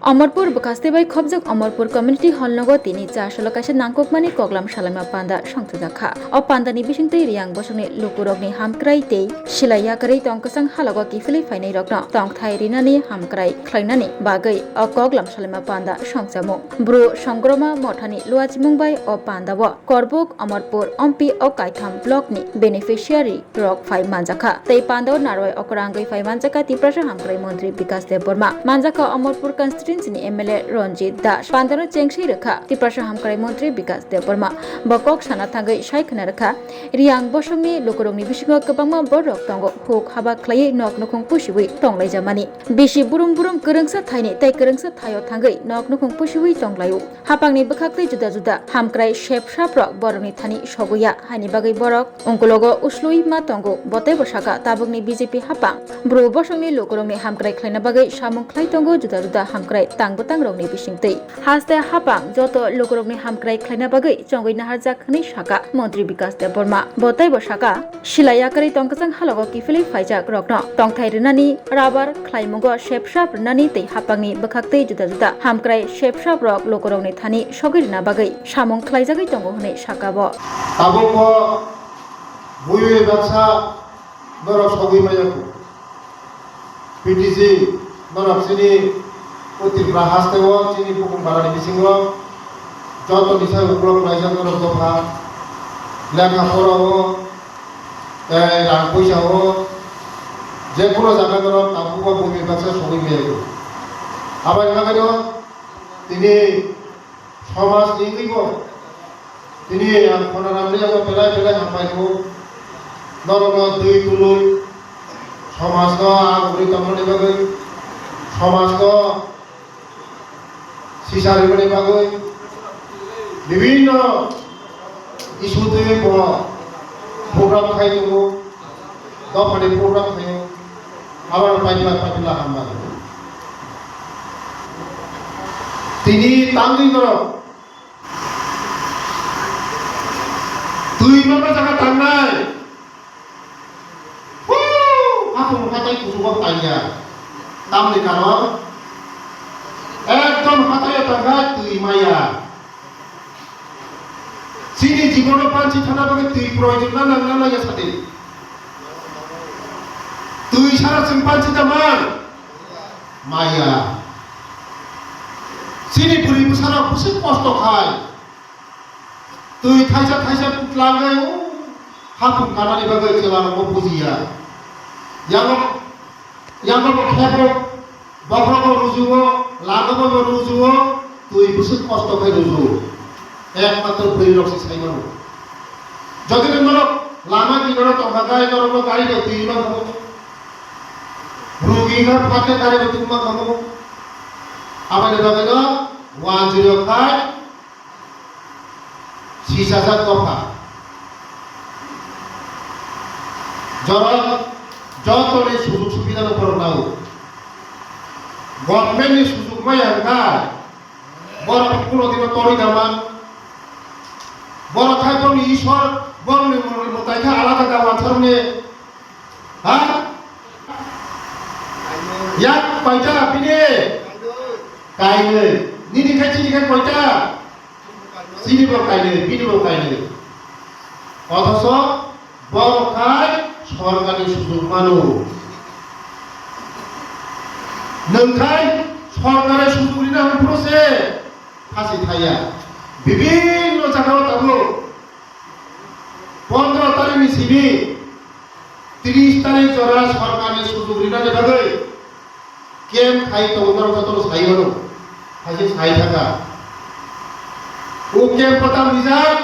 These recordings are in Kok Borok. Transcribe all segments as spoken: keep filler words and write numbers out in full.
Omorpur bwkhaste bai khopjak Omorpur Community Hall nogo tini chasalo kaisa nangkukmani koklam salaima panda songchajak kha. O pandani bisingtwi Riyang bosongni lukurokni hamkrai tei silai yakarwi tongkwchang halogo kiphilwi phainairokno tongthai rinani hamkrai khlainani bagwi o koklam salaima panda songchamo. Bru Songroma Mothani luachimung bai o pandao Korbuk Omorpur Ompi o kaitham blockni beneficiary rok phai manjakha. Tei pandao narwai okora wngwi phai manjakha Tiprasa hamkrai montri Bikas Debbarma. Manjakha Omorpur constituency ni M L A Ranjit Das. Pandano chengsui rwkha Tiprasa hamkrai montri Bikas Debbarma. Bo kok sana thangwi sai khna rwkha, Riyang bosongni lukurokni bisingo kwbangma borok tongo, huk haba khlaiwi nok nukhung pusiwi tonglaijamani. Bisi burum burum kwrwngsa thaini tei kwrwngsa thaio thangwi nok nukhung pusiwi tonglaio. Hapangni bwkhaktwi juda juda hamkrai sep saprok borokni thani sogoya, haini bagwi borok ungkulogo uslui ma tongo. Bo teibo saka, tabukni B J P hapang bru bosongni lukurokni hamkrai khlaina bagwi samung khlai tongo, juda juda hamkrai tang bwtangrokni bisingtwi. Haste hapang joto lukurokni hamkrai khlaina bagwi chongwi naharjak hwnwi saka montri Bikas Debbarma. Bo teibo saka, silai yakarwi tongkwchang halogo kiphilwi phaijak rokno tongthai rwnani, rabar khlaimungo sepsap rwnani tei hapangni bwkhaktwi juda juda hamkrai sepsap rok lukurokni thani sogwi rwna bagwi samung khlaijagwi tongo hwnwi saka bo. Tabukbo buiwi baksa norok sogwi maya kho. P T C norok chini o Tripura haste o chini bukhum barani bisingo joto ni sai uklok khlaijak norok dopha lekha pora o, tei rang poisa o, je kuno jaga norok tabuk o bumi baksa sogwi maya kho. Aboni bagwi no tini somaj ni wngwi bo tini ang khonanamni yago belai belai hambai kho. Norokno twi tului somajno agugwi tongmani bagwi, somajno sisa rwmani bagwi bibinno issue twi bo program khai tongo, dophani program khaio. Abono paitila paitila hambai. Tini tangwi norok twi mama jaga tangnai. Huu, hapung hatai kuchugo tangya. Tamni karon ekdom hatai tangkha twi maya. Chini jibono panchi thana bagwi twi proyojon na nang na nangya sadi. Twi sara chwng panchi da man. Maya. Chini bwrwi bwsarok bwswk kosto khai. Twi thaisa thaisa twlangwi o hapung kanani bagwi chwlarokbo bujiya. Yango, yango bo khebo, bokhrogo rujuo, lagobo bo rujuo, twi bwswk kosto khai rujuo. Ekmatro bwrwirok se sai mano. Jodi norok lama kinaro tongkha khe norokno gari bai twi ma khamu. Rugi kha phate gari bai twi ma khamu. Aboni bagwino one zero five sisajak dopha. Jorok jotoni sujug subidano borok nao. Government ni sujug maya wngkha borok kuno dino torwi da man. Borok khai borokni Iswar, borokni mwtai khe alada da wansarokni. Ha? Yak koita bini? Kainwi. Nini khai chini khai koita? Chini bo kainwi, bini bo kainwi. Othocho borok khai sorkarni sujug mano. Nwng khai sorkari sujug rina hwn phuru se khasi thaya. Bibinno jagao tabuk pondro tarikni simi tris tarik jora sorkarni sujug rinani bagwi camp khai tongo, norok jotono sai mano, hai se sai thaka. O camp o tam rijak,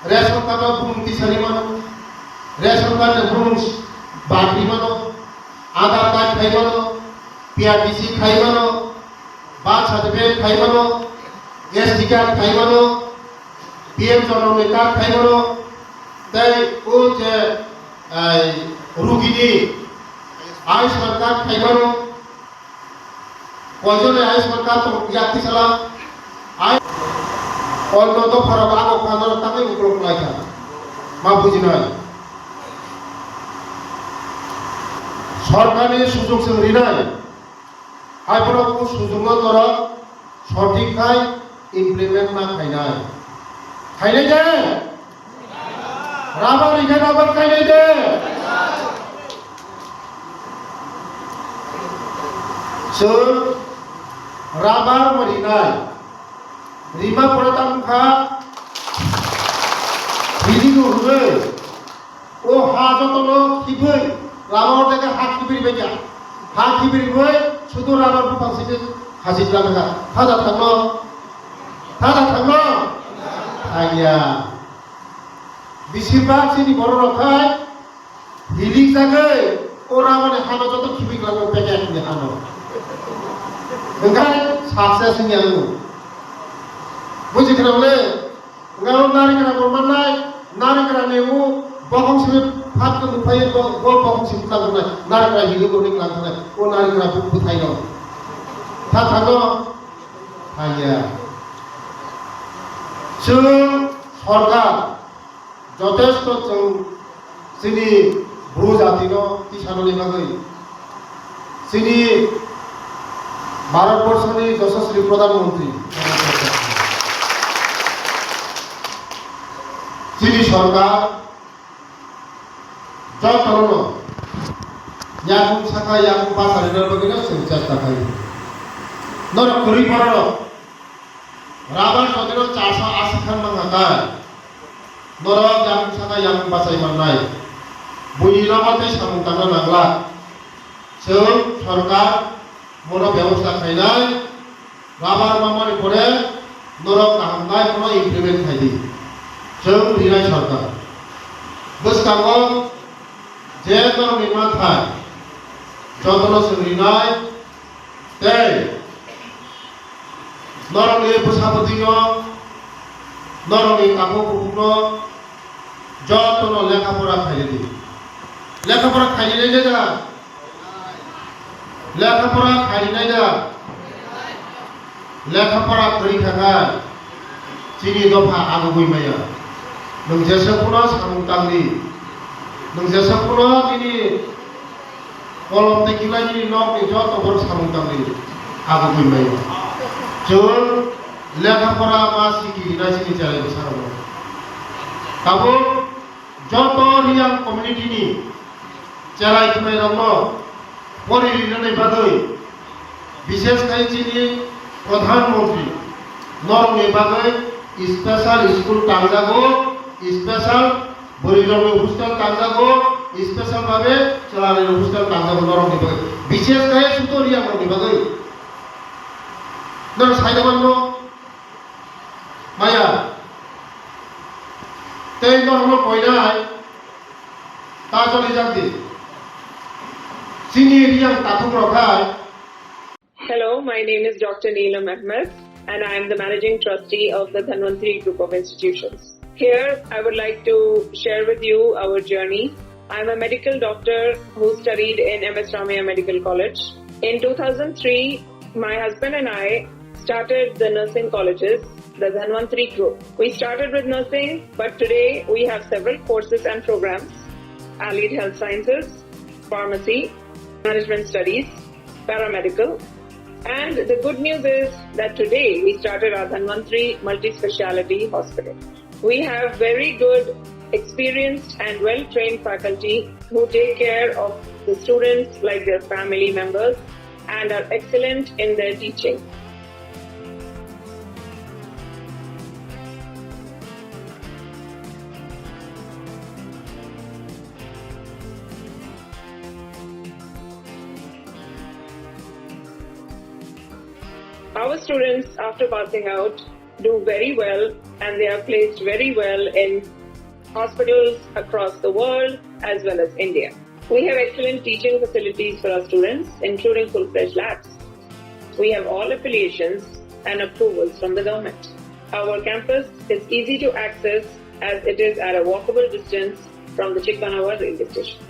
ration card o bumung tisani mano, ration card ni bumung bakri mano, Aadhaar card khai mano, P R T C khai mano, birth certificate khai mano, S D card khai mano, P M Janam ni card khai mano, tei o je, ai, rugini Ayushman card khai mano, koijon ni Ayushman card tong yak tisala, ai, onno dopharok ago khanarok tangwi uklok khlai kha, ma bujinai. Sorkarni sujog chwng rinai. Hai borok o sujukno norok sothik khai implement ma khainai. Khainai de? Rubber rikhe rubber khainai de? Chwng rubber ma rinai. Rima pore tamo kha, hidi no hwnwi. O ha jotono khibwi, lama o jaga ha khibwi bai kha. Ha khibwi bai, sudu rubber buphang sidi khasi lang kha. Thaja thangno? Thaja thangno? Thangya. Bisibak chini borok rok khai, hilik jagwi, o rubber ni hano joto khibwi klango packet ni hano. Hwnkhe success wngya wngo. Buji khna le? Hwnkhe o narikra bo mannai, narikra ni o bokhong simi phat khe nukphai bo, bo bokhong simi tang nai, narikra hili bo nik lang nai, o narikra bu-, bwthai no. Tha thango, thangya. Chwng sorkar jotesto chwng chini Bru jati no tisanani bagwi chini Bharat Borso ni Yashaswi Pradhan Mantri, chini sorkar jotono yakung saka yakung bacharina bagwi no chwng chesta khai. Norok kwrwi borok rubber sodiro charso asi khan mangkha kai. Norok yakung saka yakung bachai mannai. Buini nogo tei samung tangna nangla. Chwng sorkar bono bebosta khainai. Rubber mamani pore norok kaham khe bono implement khai di. Chwng rinai sorkar. Bwskango je norokni manthai jotono chwng rinai. Tei norokni bwsa bwtwino, norokni takhuk bukhukno jotono lekha pora khairidi. Lekha pora khairidi da? Lekha pora khairidi da? Lekha pora khari thangkha. Chini dopha agugwi maya. Nwng jesa phano samung tangdi. Nwng jesa phano nini kolom tei kilaini nokni joto borok samung tangdi. Agugwi maya. Chwng lekha pora ma siki hinai sini cherai bwsarokno. Tabuk joto Reang community ni cherai khwnairokno pori rinani bagwi, bishesh khai chini Pradhan Mantri norokni bagwi special school tangjago, special bwrwirokni hostel tangjago, special babe chwlarokni hostel tangjago norokni bagwi, bishesh khai sudo Reangrokni bagwi. Norok saida manno maya tei norokno koinai ta choli jakdi. Chini Reang takhuk rok hai. Hello, my name is Doctor Neelam Ahmed, and I am the Managing Trustee of the Dhanvantri Group of Institutions. Here, I would like to share with you our journey. I'm a medical doctor who studied in M S Ramaiah Medical College. In two thousand three, my husband and I started the nursing colleges, the Dhanvantri Group. We started with nursing, but today we have several courses and programs, allied health sciences, pharmacy, management studies, paramedical. And the good news is that today we started our Dhanvantri Multi-Speciality Hospital. We have very good, experienced and well-trained faculty who take care of the students like their family members and are excellent in their teaching. Our students, after passing out, do very well and they are placed very well in hospitals across the world as well as India. We have excellent teaching facilities for our students, including full-fledged labs. We have all affiliations and approvals from the government. Our campus is easy to access as it is at a walkable distance from the Chikmanawa railway station.